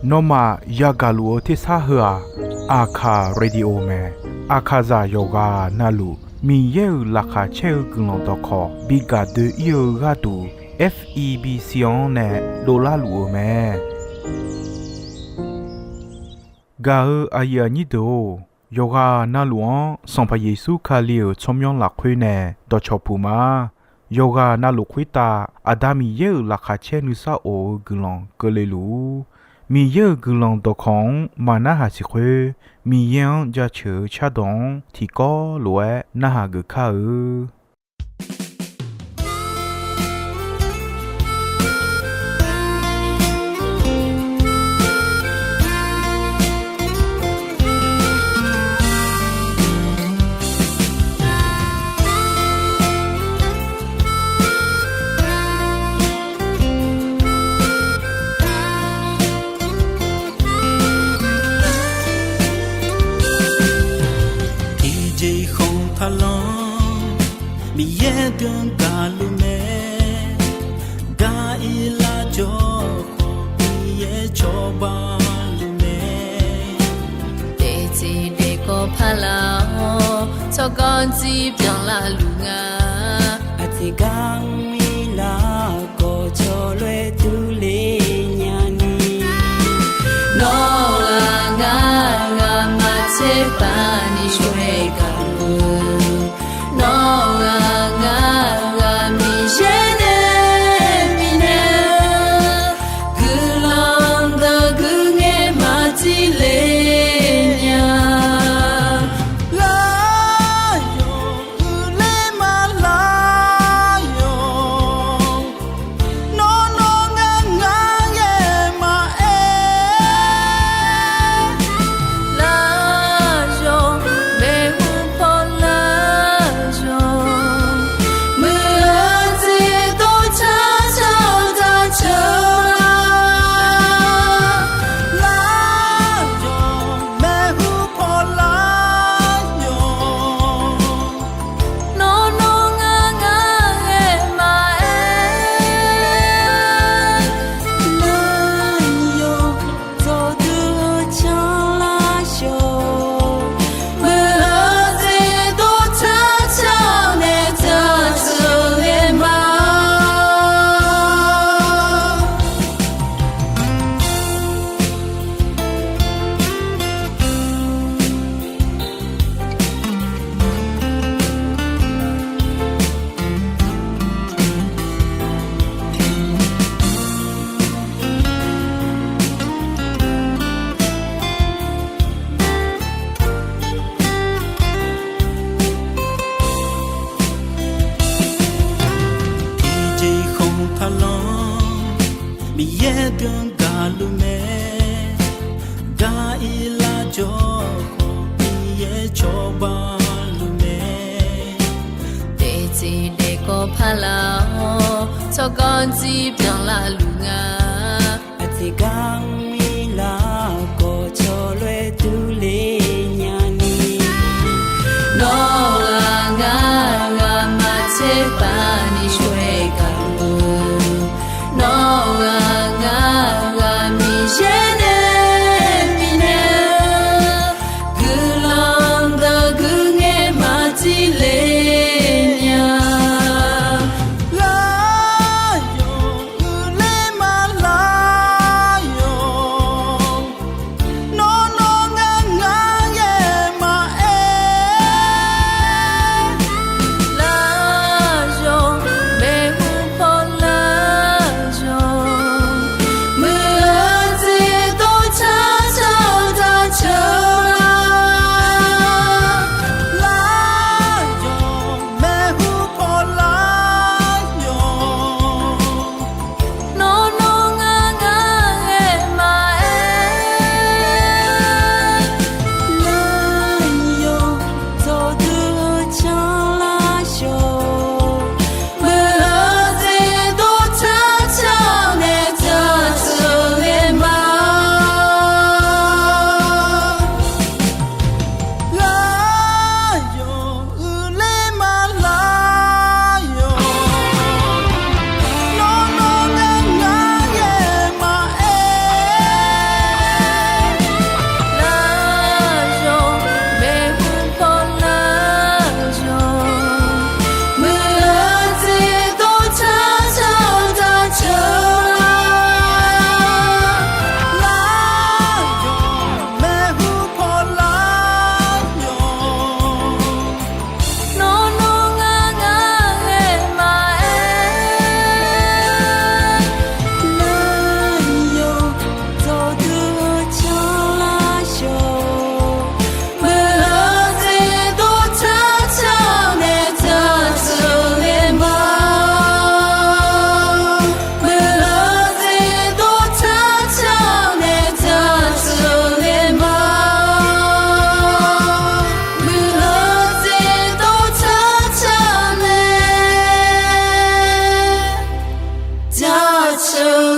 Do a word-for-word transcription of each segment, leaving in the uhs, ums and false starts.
Nawmaf yagaq luf-eu tersar heu-aq, Aqkaq Radio mae. Aqkaqzaq yawqghaq navluf Miqyaer-euq laqkhaq caer-eu guiqlanq dawqkawq bi gaq doe-ir-eu gharduq, F E B C-anr nae dovlar luf-eu mae. Gaq-eu aqyuif aqnyir deuq-or, yawqghaq navluf-anr Sanqpaq Yeqsur Kali-euq tsawrmyanr lafkhoer nae dawqcawq puq ma. Yawqghaq navluf khoertav Aqda Miqyaer-euq laqkhaq caer nuisar of-eu guiqlanq keuvle luf-ur. Miqyaer-euq guiqlanq dawqkawq-anr maqnarhaq siq khoer, Miqyaer-anr jaceuq-eu cardawq-anr tiqkawv lof-aer narhaq geuf kar-eu. Tiqjeq khanq taqlanr Miqyaer byan gaqluf mae. Gar-ir lar jawr khawf Miqyaer cawba luf mae. Daefteq daefkawv paqlaq-awr tsawrganr dzir byanlar luf nga. Aqtiq gar mr-ir lar khawf cawloer durler nyani. Nawr-aq ngar ghaq maqtser paq ni shawr-aer gaq-eu. Nawr-aq ngar ghaq Miqyaer nae bifnaeq-eu guiqlanq dawq guiqngaer maqtile nya. Lar yawq uiqler ma lar yawq. Nawr nawr ngar ngar ghae maqaer. Lar yawq maeqhu paw lar yawq. Muiq-eu jeq dov car car-awr car car. Lar yawq maeqhu paw lar yawq. Nawr nawr ngar ngar ghae maqaer. Lar yawq dawqdui-eu canlar yawq. Muiq-eu jeq dov car car-awr nae car car ghae ma. Tiqjeq khanq taqlanr Miqyaer byan gaqluf mae. Gar-ir lar jawr khawf Miqyaer cawba luf mae. Daefteq daefkawv paqlaq-awr tsawrganr dzir byanlar luf nga. Aqtiq gar mr-ir lar khawf cawloer durler nyani. Nawr-aq ngar ghaq maqtser paq ni shawr-aer gaq-eu. Nawr-aq ngar ghaq Miqyaer nae bifnaeq-eu guiqlanq dawq guiqngaer maqtile nya. Lar yawq uiqler ma lar yawq.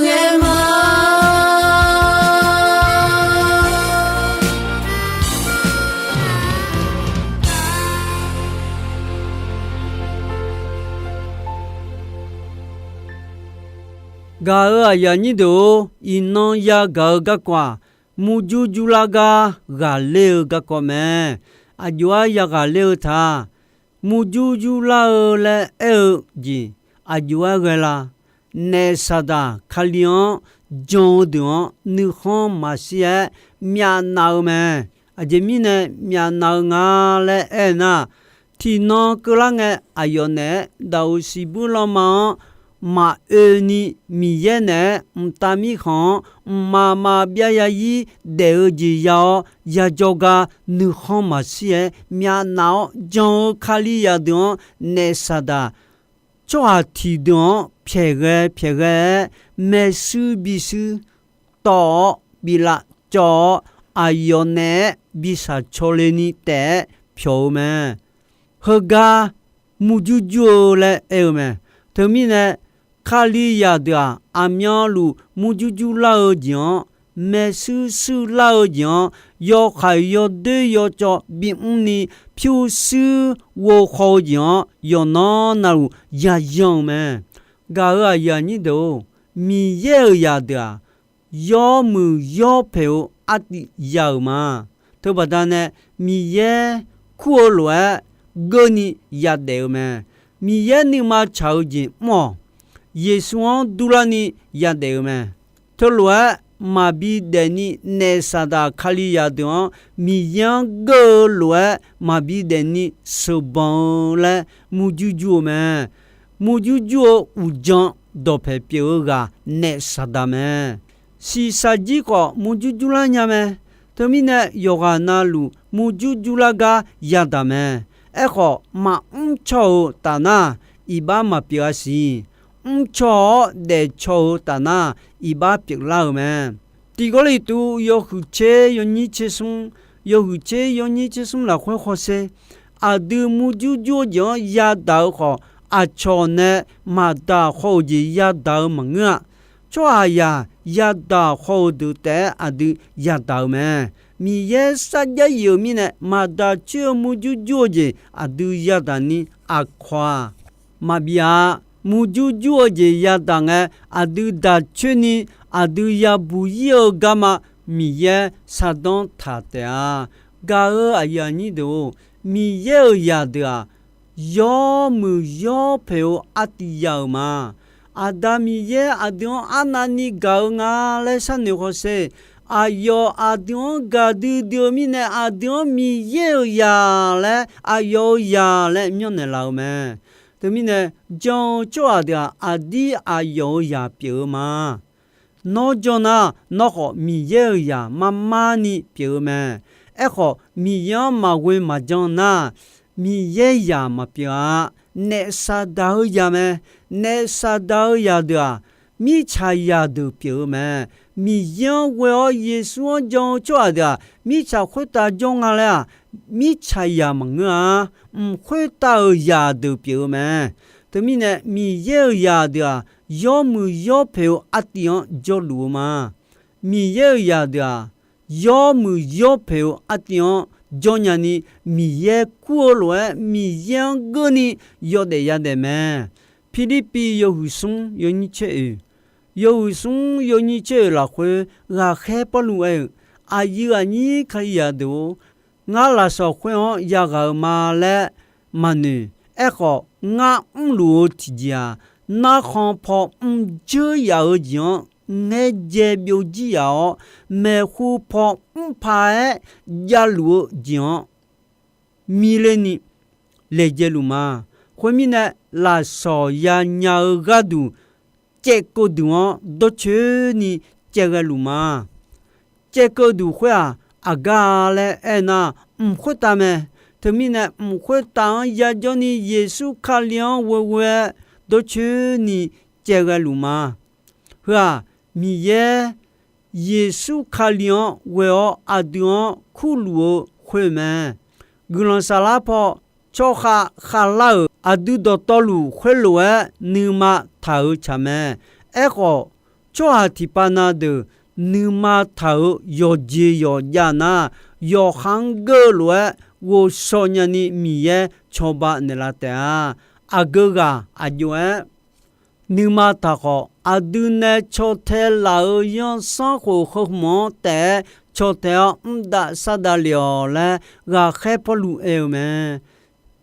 ghae ma. Gaq-euq aqyuif aqnyir deuq-or, iqnan yagaq-eu garkawv-aq, murjur jurlar gar ghaqler-eu garkawv mae. Aqjox-aer yaghaqler-eu ta. Murjur jurlar-eu laer aer-eu jeq aqjox-aer ghae la? Naef Saqdaq Kali-anr jan-eu deuq-anr nuikhanr maqshir-aer myavnav-eu mae. Aqjeq mirnae myavnav-eu nga laer aer-eu nar, tiqnan keuvlar ngae aqyawf naeq-aer daqoq siqbuir lanma-anr maqoeni Miqyaer naeq-aer mqtav mirkhanq-anr mqmaq maqbyav ya ir daef-eu jeq ya-awr, yajawr gar nuikhanr maqshir-aer myavnav-awr jan-eu Kalizaq deuq-anr naef Saqdaq tsawrhaq tiqdeuq-anr pyaeqghae pyaeqghae-aer maershuir bishuir tawv-awr bilav cawv-awr, aqyawf naeq-aer bi shaqcaw le ni taef-aer pyawq-eu mae. Heugar murjur jur-eu laer aer-eu mae. Teumirnae, Kalizaq deuq-aq, aqmyanluf murjur jurlar-eu jeq-anr, maershuir shuirlar-eu jeq-anr, yawkhaeq yawdoer yawcawv bimr ni pyurshuir ghovkhaw-eu jeq-anr yawqnan navluf yayan-euq mae. Gaq-euq aqyuif aqnyir deuq-or, Miqyaer-euq zaqdeuq-aq, yawmuiq yawpaeq-eu artiv ya-euq ma. Teubaqda nae, Miqyaer kur-eu lof-aer geurni yadaef-eu mae. Miqyaer nuima tsaq-eu jeq mr-awq. Yeqsur-anr durlarni yadaef-eu mae. Teulof-aer maqbi daefni naef Saqdaq Kalizaq deuq-anr Miqyaer-anr geur-eu lof-aer maqbi daefni sheuqbanq-eu laer murjur jur-eu mae. Murjur jur-eu uqdzan dawqpaeq pyeuf-eu ghaq naef Saqdaq mae. Shiqshaq jir khawf murjur jurlar nya mae. Teumirnae yawqghaq navluf murjur jurlar gar yadaq mae. Aerkhawf, maqmr caw-euq taf nar, iqbax maqpyeuf-a siq. Mr caw-awr daef caw-eu taf nar, iqbax pyeuflar-euq mae. Tiq Gawrliqtu yawhuiq tser yawnyir tser smr, yawhuiq tser yawnyir tser smr lafkhoer hawsher. Aqdui murjur jur-eu jeq-anr yadaq-eu khawf, aqcawq nae maqdaq haw-euq jeq yadaq-eu maqngeur-a. Tsawrhaqzaq yadaq haw-euq deuq taef-aer aqdui yadaq-eu mae. Miqyaer sarjax yif-euq mirnae maqdaq coer-eu murjur jur-eu jeq aqdui yadaq ni aqkawq-aq, maqbif-a. Murjur jur-eu jeq yadaq ngae, aqdui daq coer ni aqdui yabuq ir-eu garma Miqyaer sardanr taq taef-a. Gaq-euq aqyuif aqnyir deuq-or, Miqyaer-euq zaqdeuq-aq, yawmuiq yawpaeq-eu artiv ya-euq ma. Aqda Miqyaer aqdui-anr arnavni gaq-eu nga laer sharnoeq hawsher. Aqyawf aqdui-anr gaqdui dui-eu mirnae, aqdui-anr Miqyaer-euq zaq laer, aqyawf-euq zaq laer myanrnaeq laf-eu mae. Teumirnae, jan-eu tsawrhaq deuq-aq, aqdir aqyawf-euq zaq pyeuf-eu ma. Nawr jan nar, nawr khawf Miqyaer-euq zaq marmar ni pyeuf-eu mae. Aerkhawf, Miqyaer-anr maqghoe maqjan nar, Miqyaer zaq maqpyeuf-a. Naef Saqdaq-eu zaq mae. Naef Saqdaq-eu zaqdeuq-aq, mirtsaqzaq deuq pyeuf-eu mae. Miqyaer-anr ghoe-awr Yeqsur-anr jan-eu tsawrhaq deuq-aq, mirtsaq khoertav jawr nga laer-aq, mirtsaqzaq maqngeur-a. Mq khoertav-euq zaqdeuq pyeuf-eu mae. Teumirnae, Miqyaer-euq zaqdeuq-aq, yawmuiq yawpaeq-eu artiv-anr jawrluf-eu ma. Miqyaer-euq zaqdeuq-aq, yawmuiq yawpaeq-eu artiv-anr jawrnya ni, Miqyaer kur-eu lof-aer Miqyaer-anr geurni yawdaef yadaef mae. Pirlirpiv yawhuiq smr yawnyir tser oeq, yawhuiq smr yawnyir tser oeq lafkhoer ghaqkhaer Pawrluv aer-euq, aqyuif aqnyir Kalizaq deuq-or, ngar lafsawq khoer-anr yaghaq-euq ma laer maqnoeq. Aerkhawf, ngar mrluf-eu tiqjeq-aq, narkhan paw mrjeur yaf-eu jeq-anr ngaerdzae byovjir yaf-awr, maeqhu paw mrpaq-aer javluf-eu jeq-anr mirler ni laejae luf ma. Khoermirnae, lafsawq yanya-eu gharduq caevkeuv duq-anr dawrcoeni caevghae luf ma. Caevkeuv duq khoer-aq, aqgar laer aernar, mq khoertav mae. Teumirnae, mq khoertav-anr yajawr ni Yeqsur Kali-anr ghoeghoe-aer dawrcoeni caevghae luf ma. Heu-aq, Miqyaer Yeqsur Kali-anr ghoe-awr aqdui-anr kurluf-eu khoer mae. Guiqlanq saflar paw tsawrkhav khavlar-euq aqdui dawqtawvluf khoerlof-aer nuima taq-eu tsaq mae. Aerkhawf, Tsawrhaq tiqpav na deuq nuima taq-euq yawqjeq yawqjav nar, yawqha-anr geur-eu lof-aer ghovshaw nyani Miqyaer cawba naeqlaf taef-a. Aqgeu ghaq aqjox-aer nuima taq khawf, aqdui nae caw tae laf-euq zanrsanrkhof heu hmq-anr taef-aer caw tae-awr, mrdav sar dav lef-awq laer ghaqkhaer Pawrluv aer-eu mae.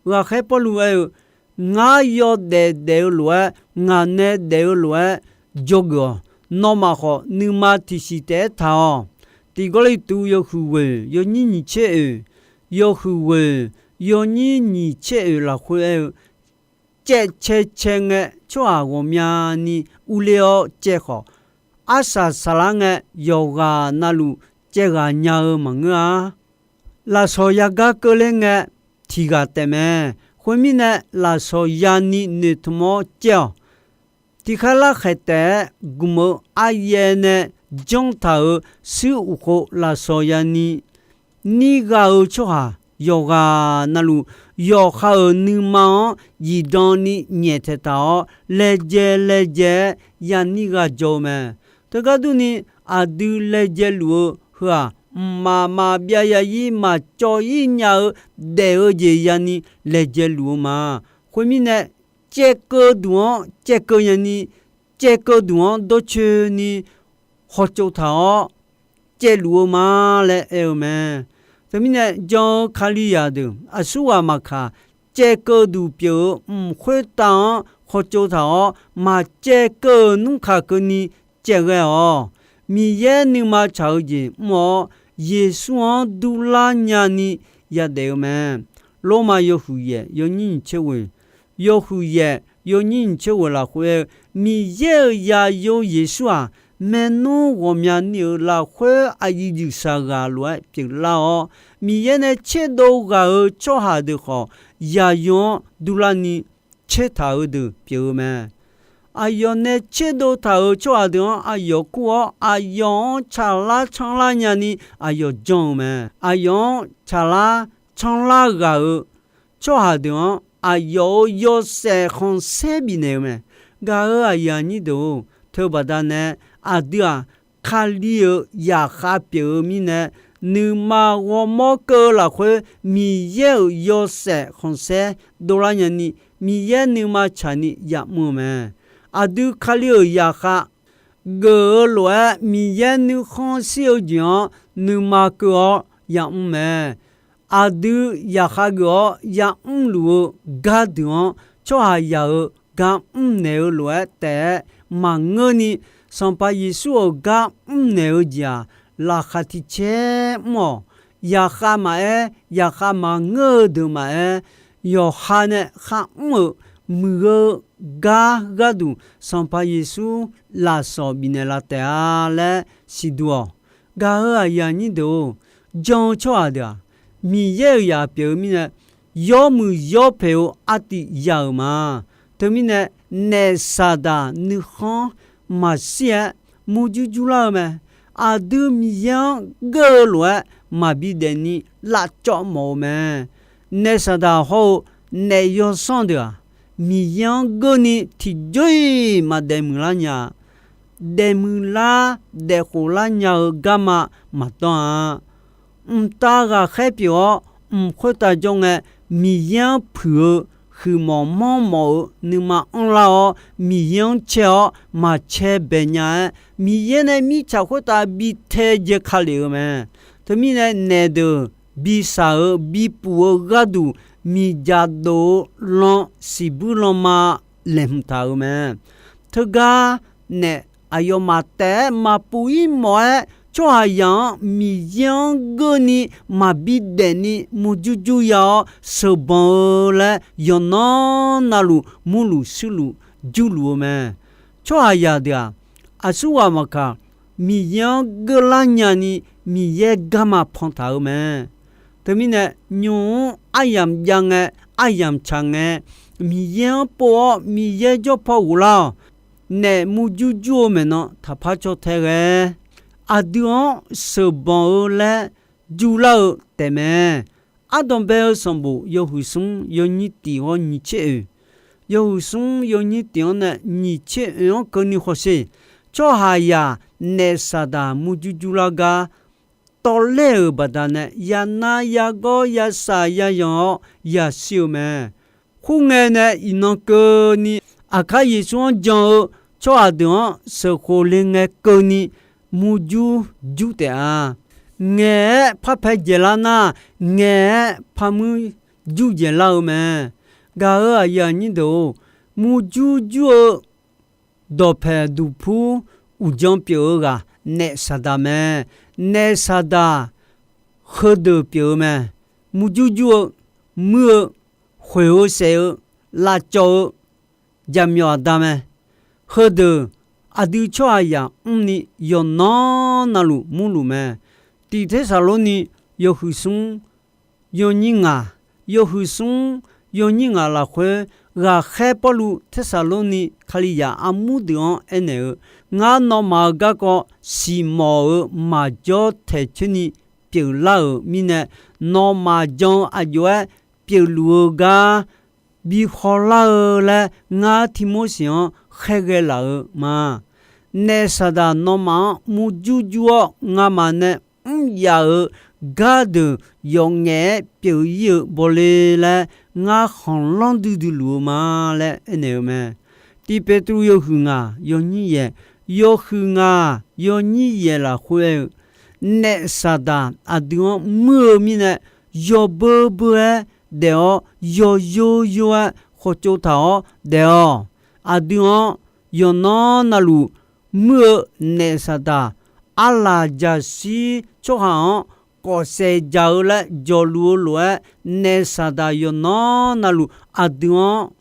Ghaqkhaer Pawrluv aer-eu, Ngar yawdaef daef-eu lof-aer, ngaq nae daef-eu lof-aer dzawgeuf-awq. Nawmaf khawf nuima tiqsiq taef-aer taq-awq. Tiq Gawrliqtu yawhuiq ghoeq yawnyir nyiq tser oeq, yawhuiq ghoeq yawnyir nyiq tser oeq lafkhoer aer-eu, Caev cae cae ngae, tsawrhaq ghawqmyani urler-awr caev khawf, arsaq saqlar ngae, yawqghaq navluf caev ghaq nya-eu maqngeur-a. Lafsawq yagar keuvler ngae, tiq ghaq taef mae. Khoermirnae, lafsawq yani noeqtmq-awr caev-awq. Tiqkhaer larkhaeq taef-aer gmq-eu aryaev nae janr taq-euq shuir uqkhov lafsawq yani nir gha-eu tsawrhaq yawqghaq navluf, yawqha-euq nuima-anr zifdan ni nyaeftaeq taq-awr, laejae laejae-aer yanir gha jaw-eu mae. Teugar durni, aqdui laejae luf-eu heu-aq, mqmaq maqbyav yazir maqcawv-ir nya-eu daef-eu jeq yani laejae luf-eu ma. Khoermirnae, caevkeuv duq-anr caevkeuv nyani, caevkeuv duq-anr dawrcoeni hawtsov taq-awr caevluf-eu ma laer aer-eu mae. Teumirnae, jan-eu Kalizaq deuq aqsurghaq maqkaq, caevkeuv duq pyeuf-eu mq khoertav-anr hawtsov taq-awr, maqcaevkeuv-euq nmr kaq keuvni caevghae-awq. Miqyaer nuima tsaq-eu jeq mr-awr, Yeqsur-anr durlar nyani yadaef-eu mae. Lormav yawhuiq yaef yawnyir nyiq tser ghoeq, yawhuiq yaef yawnyir nyiq tser ghoeq lafkhoer aer-eu, Miqyaer-euq zaqyo Yeqsur-aq, maernmr ghawqmyani-euq lafkhoer aqyuif yuifsaq ghaq lof-aer pyeuflar-awr, Miqyaer nae tserdov ghaq-euq tsawrhaq deuq khawf, zaqyo-anr durlarni tsertaq-eu deuq pyeuf-eu mae. Aqyawf nae tserdov taq-euq tsawrhaq deuq-anr aqyawf kur-awr, aqyawf-anr tsaqlar tsanrlar nyani aqyawf janr-eu mae. Aqyawf-anr tsaqlar tsanrlar ghaq-euq tsawrhaq deuq-anr aqyawf-euq yawshaef khanqsaer bifnaeq-eu mae. Gaq-euq aqyuif aqnyir deuq-or, teubaqda nae aqdui-aq, Kali-euq zaqkhav pyeuf-eu mirnae, nuima ghawrmawr keuv-eu lafkhoer Miqyaer-euq yawshaef khanqsaer dovlar nyani, Miqyaer nuima tsaqni yamr-eu mae. Aqdui Kali-euq zaqkhav geuf-eu lof-aer, Miqyaer nuikhanr shir-eu jeq-anr nuima keuv-awr yamr mae. Aqdui zaqkhav geuf-awr yamr luf-eu gardeuq-anr, tsawrhaqzaq-euq gar mrnaeq-eu lof-aer taef-aer maqngeurni, Sanqpaq Yeqsur-euq gar mrnaeq-eu jeq-aq, laqkhaq tiq caer mr-awq. Zaqkhav maqaer, zaqkhav maqngeur-eu deuq maqaer, yawqha nae kharmr-euq muiq-eu gar gharduq Sanqpaq Yeqsur lafsawq bifnaeq laf taef-a laer siqduq-awq. Gaq-euq aqyuif aqnyir deuq-or, jan-eu tsawrhaq deuq-aq, Miqyaer-euq zaq pyeuf-eu mirnae, yawmuiq yawpaeq-eu artiv ya-euq ma. Teumirnae, naef Saqdaq nuikhanr maqshir-aer murjur jurlar-eu mae. Aqdui Miqyaer-anr geur-eu lof-aer maqbi daefni lavcawv mawf-eu mae. Naef Saqdaq hawr-eu naef yawsanr deuq-aq, Miqyaer-anr geurni tiqjawr-iq maqdaef muiqlar nya. Daef muiqlar daef khoflar nya-eu garma maqdawr-a. Mqtav ghaqkhaer pyeuf-awr, mq khoertav jawr ngae, Miqyaer-anr puiq-eu huiqmawf manrmawf-eu nuima anrlar-awr, Miqyaer-anr cae-awr maqcae bae nya-aer, Miqyaer nae mirtsaq khoertav bi tae jae ka lef-eu mae. Teumirnae, naef deuq bi shaq-eu bi puf-eu gharduq, miqdzaq dof-eu lan siqbuir lanma laeqhmq taq-euq mae. Teugar naef aqyawfmaf taef-aer maqpuq-ir mawf-aer, tsawrhaqzaq-anr Miqyaer-anr geurni maqbi daefni murjur jur ya-awr sheuqbanq-eu laer yawqnan navluf murluf shuirluf jurluf-eu mae. Tsawrhaqzaq deuq-aq, aqsurghaq maqkaq, Miqyaer-anr geurlar nyani Miqyaer garma pantaq-eu mae. Teumirnae, nymq-mr aryamq jav ngae, aryamq tsaq ngae, Miqyaer-anr pov-awr Miqyaer jawr paw ghoflar-awq. Naef murjur jur-eu maeqnan taqpar caw tae ghae, aqdui-anr sheuqbanq-eu laer jurlar-eu taefmae. Ardanq bae-eu sanqbof yawhuiq smr yawnyir tiq hawr nyiq tser oeq, yawhuiq smr yawnyir tiq-anr nae nyiq tser oeq-anr keuvni hawsher. tsawrhaqzaq naef Saqdaq murjur jurlar gar tawvler-euq baqdanae, yanar yagawr yasaq yazanq-awr yashir-eu mae. Khoerngae nae iqnan keuvni, aqkar Yeqsur-anr jan-eu tsawrhaq deuq-anr sheuqkhof le ngae keuvni murjur jur taef-a. Ngaeq-aer parpae dzaeqlar nar, ngaeq-aer parmuir jur dzaeqlar-eu mae. Gaq-euq aqyuif aqnyir deuq-or, murjur jur-eu dawqpaeq duqpur uqdzan pyeuf-eu ghaq naef Saqdaq mae. Naef Saqdaq heudeuq pyeuf-eu mae. Murjur jur-eu, muir-eu, khoeq-eu saef-eu, lavcawv-eu, jaqmyawf aqda mae. Heudeuq aqdui tsawrhaqzaq mrni yawqnan navluf murluf mae. Tiq Tersaqlorni yawhuiq smr yawnyir ngaq, yawhuiq smr yawnyir ngaq lafkhoer, ghaqkhaer Pawrluv Tersaqlorni Kalizaq armur deuq-anr aernaeq-eu, Ngar nawmaf-euq garkawv siqmawf-euq maqjawr taeq coerni pyeuflar-euq mirnae, nawmaf jan-eu aqjox-aer pyeufluf-eu gar bi hawlar-eu laer ngar Tivmorseq-anr khaerghae laf-eu ma. Naef Saqdaq nawmaf-anr murjur jur-awr, ngamaf nae mr yaf-euq gardeuq yawf ngaef-aer pyeuf-ir-eu bawle laer ngar khanqlanr duidui luf-eu ma laer aernaeq-eu mae. Tiq Petruv yawhuiq ngaq yawnyir yaeq, yawhuiq ngaq yawnyir yaeq lafkhoer aer-eu, Naef Saqdaq aqdui-anr muir-eu mirnae, yawbeur beur-aer daef-awr, yawyor yor-aer khawtsov taq-awr daef-awq. Aqdui-anr yawqnan navluf muir-eu naef Saqdaq, arlaq jaqshir tsawrhaq-anr kawfsaef jaq-eu laer jawqluf-eu lof-aer, naef Saqdaq yawqnan navluf aqdui-anr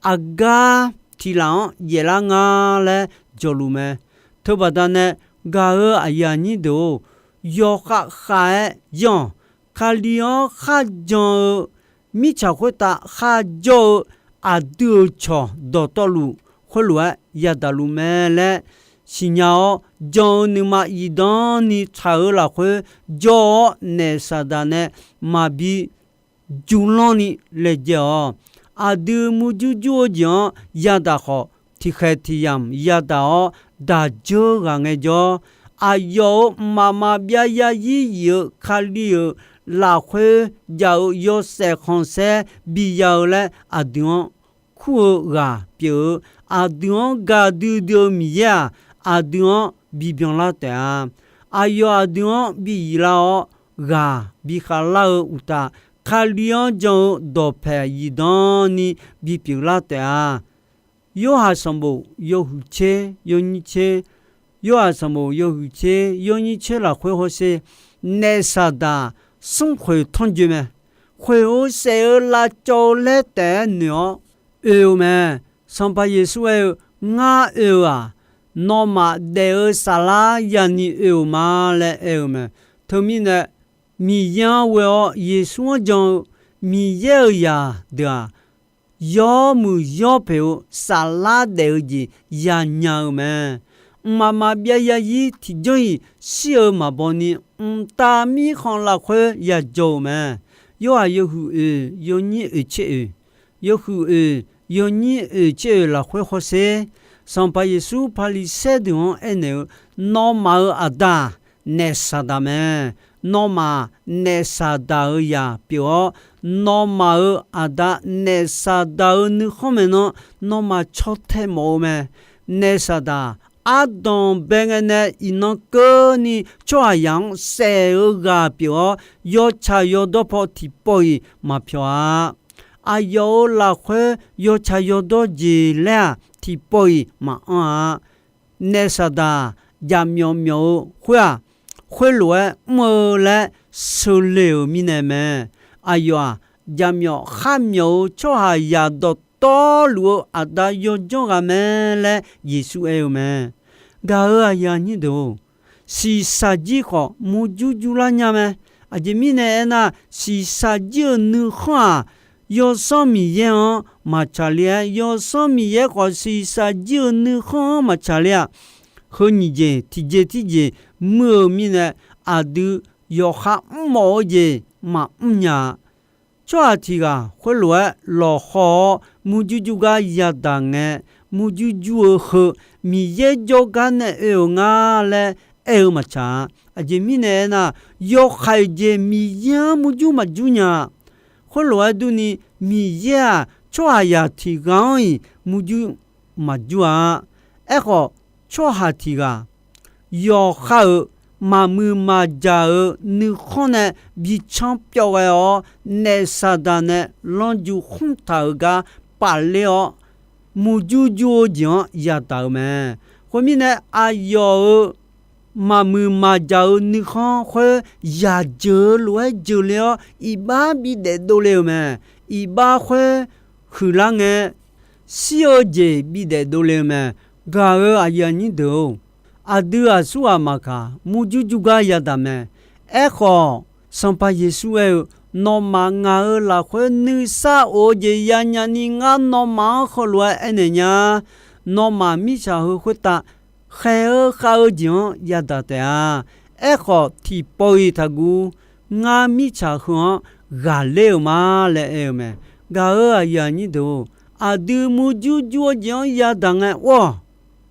aqgar tiq laf-anr yaeflar nga laer jawqluf mae. Teubaqda nae gaq-euq aqyuif aqnyir deuq-or, yawkhav khav-aer yanr-awq. Kali-anr kharjan-eu mirtsaq khoertav kharjawr-eu aqdui-euq cawq dawqtawvluf khoerlof-aer yadaq luf mae laer siqnya-awr, jan-eu nuima iqdan ni tsaq-eu lafkhoer jawr-awr, naef Saqdaq nae maqbi jurlanr ni laejae-awq. Aqdui murjur jur-eu jeq-anr yadaq khawf, tiqkhaeq tiq yamq yadaq-awr daq dzeur ghaq ngaejawr, aqyawf-euq mqmaq maqbyav yarzir yif-eu Kali-euq lafkhoer jav-eu yawshaef khanqsaer biya-eu laer aqdui-anr kur-eu ghaq pyeuf-eu, aqdui-anr gaqdui dui-eu Miqyaer-aq, aqdui-anr bibyan lar taef-a. Aqyawf aqdui-anr bi yif lar-awr, ghaq bi khavlar-eu uqtaf, Kali-anr jan-eu dawqpaeq zifdan ni bipyeuf lar taef-a. Yorhaq sanqbof yawhuiq tser yawnyir tser, Yorhaq sanqbof yawhuiq tser yawnyir tser lafkhoer hawsher, naef Saqdaq smrkhoeq tanrjoe mae. Khoeq-eu saef-eu lavcawv-eu laer taef-aer noeq-awr oe-eu mae. Sanqpaq Yeqsur aer-eu, Ngar oe-eu-aq, nawmaf daef-eu saflar yani oe-euq ma laer aer-eu mae. Teumirnae, Miqyaer-anr ghoe-awr Yeqsur-anr jan-eu Miqyaer-euq zaqdeuq-aq, yawmuiq yawpoeq-eu saflar daef-eu jeq yanya-eu mae. Mqmaq maqbyav yarzir tiqjanr-iq shir-eu maqbaw ni, mqtav mirkhanq lafkhoer yajawr-eu mae. Yorhaq yawhuiq oeq yawnyir oeq tser oeq, yawhuiq oeq yawnyir oeq tser oeq lafkhoer hawsher, Sanqpaq Yeqsur Paqliqsaer deuq-anr aernaeq-eu, Nawmaf-euq aqda-aq, naef Saqdaq mae. Nawmaf naef Saqdaq-euq zaq pyeuf-awr, nawmaf-euq aqda naef Saqdaq-euq nuikhanr maeqnan nawmaf caw tae mawf-eu mae. Naef Saqdaq ardanq bae ngae nae iqnan keuvni tsawrhaqzaq-anr saef-eu ghaq pyeuf-awr, yawtsaq yawdawr paw tiqpawf-iq maqpyawq-a. Aqyawf-euq lafkhoer yawtsaq yawdawr jeq laer-aq, tiqpawf-iq maqanr-a. Naef Saqdaq jaqmyawf myawf-eu khoer-aq, khoerlof-aer mr-eu laer sheuqle-euq mirnae mae. Aqyawf-aq, jaqmyawf kharmyawf-eu tsawrhaqzaq dawqtawvluf-eu aqda yawdzanr ghaq mae laer Yeqsur aer-eu mae. Gaq-euq aqyuif aqnyir deuq-or, shiqshaq jir khawf murjur jurlar nya mae. Aqjeq mirnae aernar, shiqshaq jir-euq nuikhanr-aq, Yawsanr Miqyaer-anr maqtsaq le-aer, Yawsanr Miqyaer khawf shiqshaq jir-euq nuikhanr-anr maqtsaq le-aq, heu nyiq jeq tiqjeq tirjeq muir-eu mirnae, aqdui yawqha mrmawf-eu jeq maqmr nya-a. Tsawrhaq tiq ghaq khoerlof-aer lawqhaw-awr murjur jur gar yadaq ngae, murjur jur-eu heu Miqyaer jawrgar nae oe-euq nga laer aer-eu maqtsaq-a. Aqjeq mirnae aernar, yawkhaeq jeq Miqyaer-anr murjur maqjur nya. Khoerlof-aer durni, Miqyaer-aq, tsawrhaqzaq tiq ghaq-anr-iq murjur maqjur-a. Aerkhawf, tsawrhaq tiq ghaq yawqha-euq maqmuiq maqjaq-euq nuikhanr nae bicanr pyawv ghae-awr, naef Saqdaq nae lanrju khmr taq-euq gar pafler-awr, murjur jur-eu jeq-anr yadaq-euq mae. Khoermirnae, aqyawf-euq maqmuiq maqjaq-eu nuikhanr khoer yaq jeuq-eu lof-aer jeuqle-awr, iqbax bidaef dovle-euq mae. Iqbax khoer huiqlar ngae, shir-eu jeq bidaef dovle-eu mae. Gaq-euq aqyuif aqnyir deuq-or, aqdui aqsurghaq maqkaq, murjur jur gar yadaq mae. Aerkhawf, Sanqpaq Yeqsur aer-eu, Nawmaf ngaq-euq lafkhoer nuisar of-eu jeq yanya ni, ngar nawmaf-anr heulof-aer aernaeq nya. Nawmaf mirtsaq heu khoertav khaeq-eu khav-eu jeq-anr yadaq taef-a. Aerkhawf, tiqpawf-iq taqguv. Ngar mirtsaq heu-anr ghaqler-euq ma laer aer-eu mae. Gaq-euq aqyuif aqnyir deuq-or, aqdui murjur jur-eu jeq-anr yadaq ngae, or,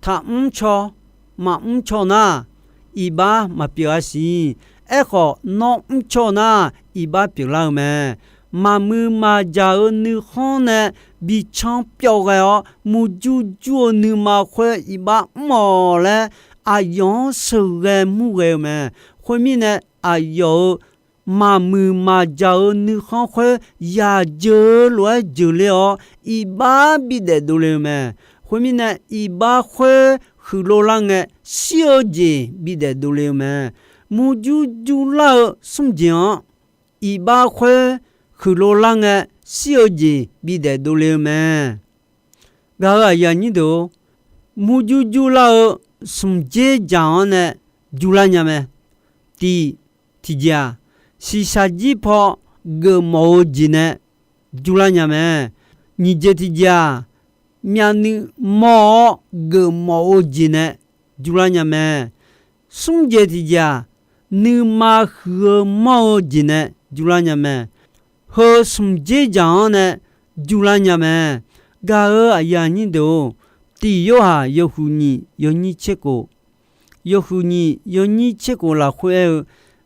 taqmr caw, maqmr caw nar, iqbax maqpyeuf-a siq. Aerkhawf, nawr mr caw nar, iqbax pyeuflar-eu mae. Maqmuiq maqjaq-eu nuikhanr nae bicanr pyawv ghae-awr, murjur jur-eu nuima khoer iqbax mr-awq laer, aqyawf-anr sheuqghae murghae-eu mae. Khoermirnae, aqyawf-euq maqmuiq maqjaq-eu nuikhanr khoer yaq jeuq-eu lof-aer jeuqle-awr, iqbax bidaef dovle-eu mae. Khoermirnae, iqbax khoer huiqlov lar ngae, shir-eu jeq bidaef dovle-eu mae. Murjur jur lar-eu smr jeq-anr, iqbax khoer huiqlov lar ngae, shir-eu jeq bidaef dovle-eu mae. Gaq-euq aqyuif aqnyir deuq-or, murjur jur lar-eu smq dzer jaq-anr nae jurlar nya mae. Tiq, tiqjeq-aq, shiqshaq jir paw geufmawf-eu jeq nae jurlar nya mae. Nyiq jeq tiqjeq-aq, myavnuiv mawr-awr geufmawf-eu jeq nae jurlar nya mae. Smr jeq tiqjeq-aq, nuima huiq-eu manr-eu jeq nae jurlar nya mae. Heu smq dzer jaq-anr nae jurlar nya mae. Gaq-euq aqyuif aqnyir deuq-or, tiq Yorhaq yawhuiq nyiq yawnyir tser khof, yawhuiq nyiq yawnyir tser khof lafkhoer aer-eu,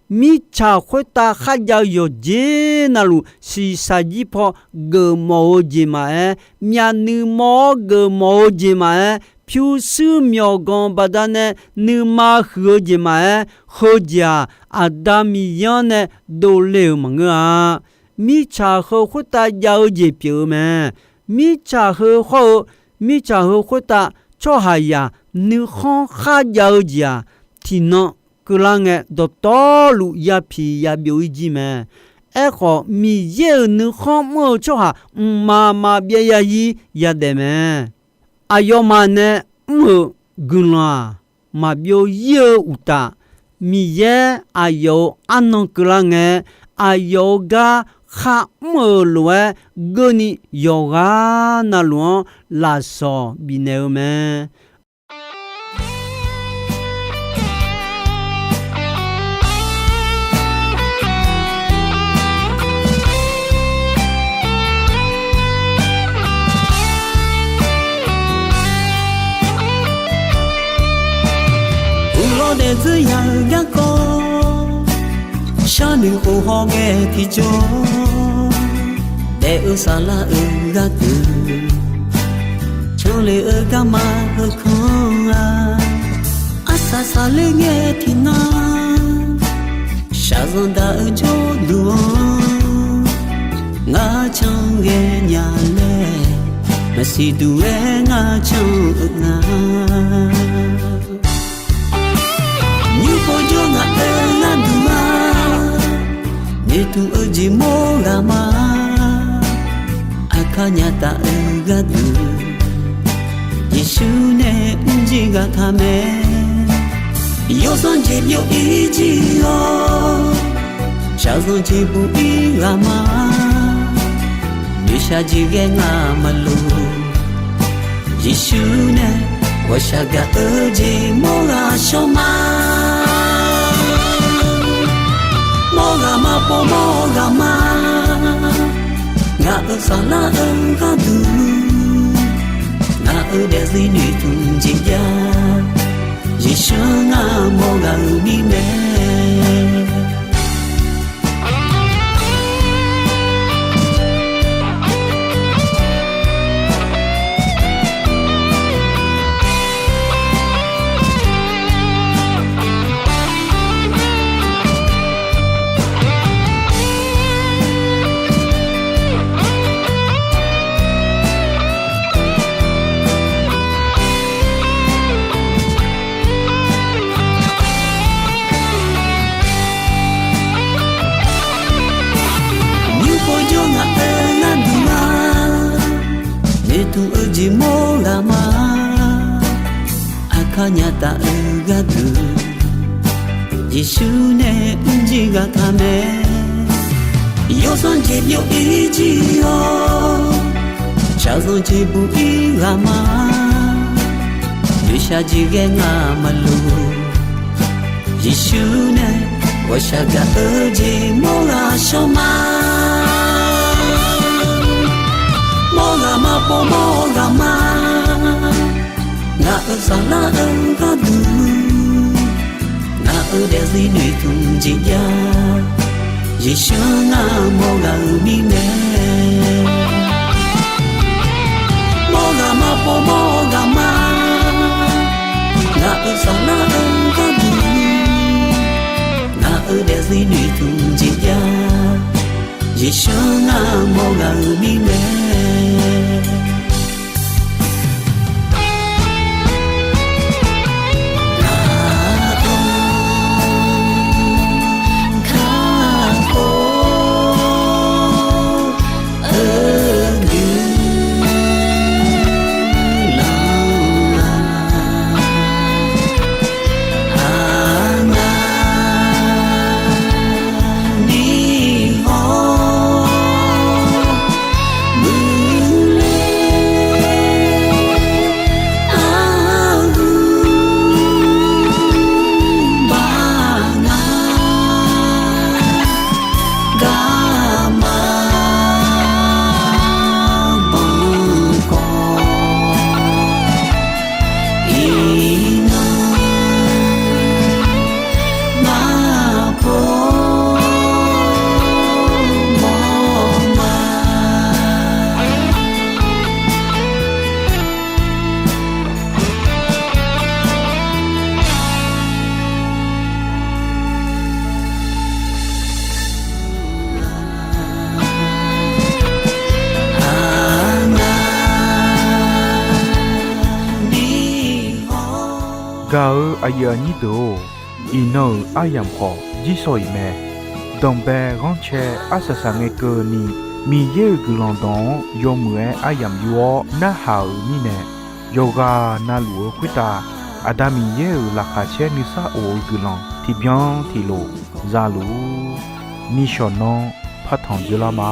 mirtsaq khoertav kharjav-eu yawqjeq navluf, shiqshaq jir paw geufmawf-eu jeq maqaer, myavnuiv mawr-awr geufmawf-eu jeq maqaer, pyurshuir myawqganq baqdanae nuima huiq-eu jeq maqaer, heujeq-aq, Aqda Miqyaer-anr nae dovle-euq maqngeur-a. Mirtsaq heu khoertav jav-eu jeq pyeuf-eu mae. Mirtsaq heu hawr-eu, mirtsaq heu khoertav tsawrhaqzaq nuikhanr kharjav-eu jeq-aq, tiqnan keuvlar ngae, dawqtawvluf yapiq yabyov-ir jir mae. Aerkhawf, Miqyaer-euq nuikhanr mr-eu tsawrhaq mqmaq maqbyav ya-ir yadaef mae. Aqyawfmaf nae mr-euq guiqlanq-aq, maqbyov-ir-eu uqtaf, Miqyaer aqyawf-euq arnan keuvlar ngae, aqyawf-euq gar kharmr-euq lof-aer geurni, yawqghaq navluf-anr lafsawq bifnaeq-eu mae. Uqlawr daefdzeur ya-eu garkawv, sharnoeq khof hawghae tiqjawr, daef-eu saflar-euq gharduq, canle-eu garma heukanr-a. Arsaq saqler ngae tiqnan, shaqzanq daq-eu jawrduq-anr, ngar can ghae nya laer, maqsiq duq-aer ngar can-eu nga. Nymr pov jawr ngaq-euq gharduq-a, noeqtmq-eu jeq mawr ghaq ma. Aqkar nya taf-eu gharduq, Yeqsur nae mrjir ghaq taq mae. Yawsanr jeq byov-ir jir-awr, shaqzanq jeq buq-ir ghaq ma. Noeqshaq jeq ghae ngaq maqloq, Yeqsur nae ghawqshaq gaq-eu jeq mawr ghaq shawr ma. Mawr ghaq ma, pov mawr ghaq ma. Ngaq-euq saflar-eu gharduq, ngaq Daefzir noeqtmq jeq jav, Yeqsur ngar mawr ghaq-euq mirnae. Nymr pov jawr ngaq-euq gharduq-a, noeqtmq-eu jeq mawr ghaq ma. Aqkar nyaf taf-eu gharduq, Yeqsur nae mrjir ghaq taq mae. Yawsanr jeq byov-ir jir-awr, shaqzanq jeq buq-ir ghaq ma. Noeqshaq jeq ghae ngaq maqloq, Yeqsur nae ghawqshaq gaq-eu jeq mawr ghaq shawr ma. Mawr ghaq ma, pov mawr ghaq ma. Ngaq-euq saflar-eu gharduq, ngaq-euq daefzir noeqtmq jeq jav, Yeqsur ngar mawr ghaq-euq mirnae. Mawr ghaq ma, pov mawr ghaq ma. Ngaq-euq saflar-eu gharduq, ngaq-euq daefzir noeqtmq jeq jav, Yeqsur ngar mawr ghaq-euq mirnae. Gaq-eu aqyuif aqnyir deuq-or, iqnan-euq aryamq khawf jirsawq iq mae. Danqbae ghanrcae arsaq saq ngae keuvni, Miqyaer-euq guiqlanq dawq-anr yawmuiq-aer aryamq yur-awr narhaq-euq mirnae, yawqghaq na luf-eu khoertav Aqda Miqyaer-euq laqkhaq caer nuisar of-eu guiqlanq tiqbyan tiqlof za luf-ur. Nishawq nanr partanq dzeurlar ma.